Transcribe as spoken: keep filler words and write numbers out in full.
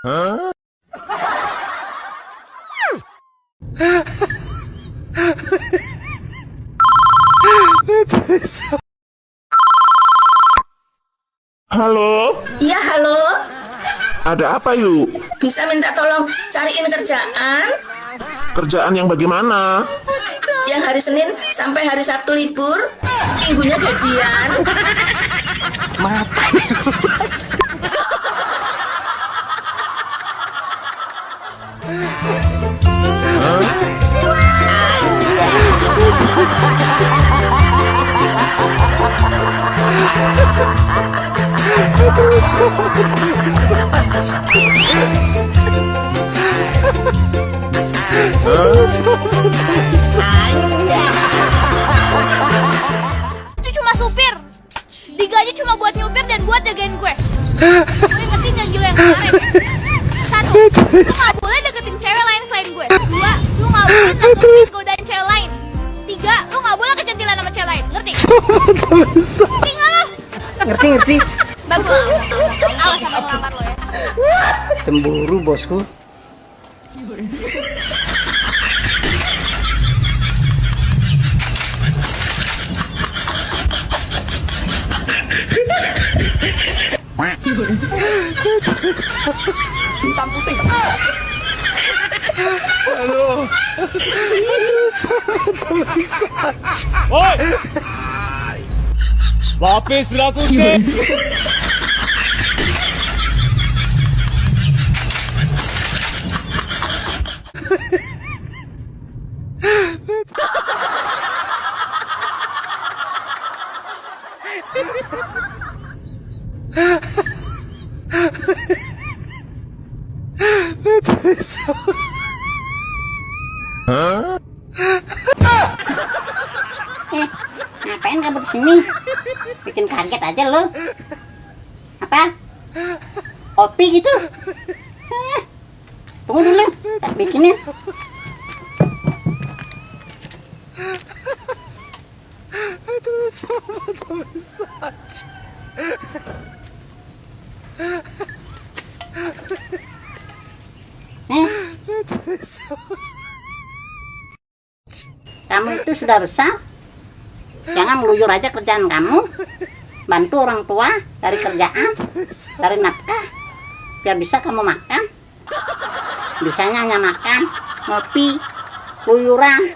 Halo, Iya, halo. Ada apa, Yu? Bisa minta tolong cariin kerjaan Kerjaan yang bagaimana? Yang hari Senin sampai hari Sabtu libur, Minggunya gajian. Itu cuma supir. Digaji cuma buat nyupir dan buat jagain gue. Gue ingetin janji lo yang kemarin. Satu, lu gak boleh deketin cewek lain selain gue. Dua, lu gak boleh takut godain cewek lain. Tiga, lu gak boleh kecantilan sama cewek lain. Ngerti? Ngerti gak lo? Ngerti, ngerti. Bagus. Awas sama ngelamar lo ya. Cemburu, bosku. Oi! वापस रख उसे। Eh, ngapain kamu di sini? Bikin kaget aja lo. Apa? Kopi gitu? Eh, tunggu dulu, tak bikinin. Eh? Kamu itu sudah besar, jangan ngeluyur aja kerjaan kamu. Bantu orang tua dari kerjaan, dari nafkah, biar bisa kamu makan. Bisanya hanya makan, ngopi, luyuran.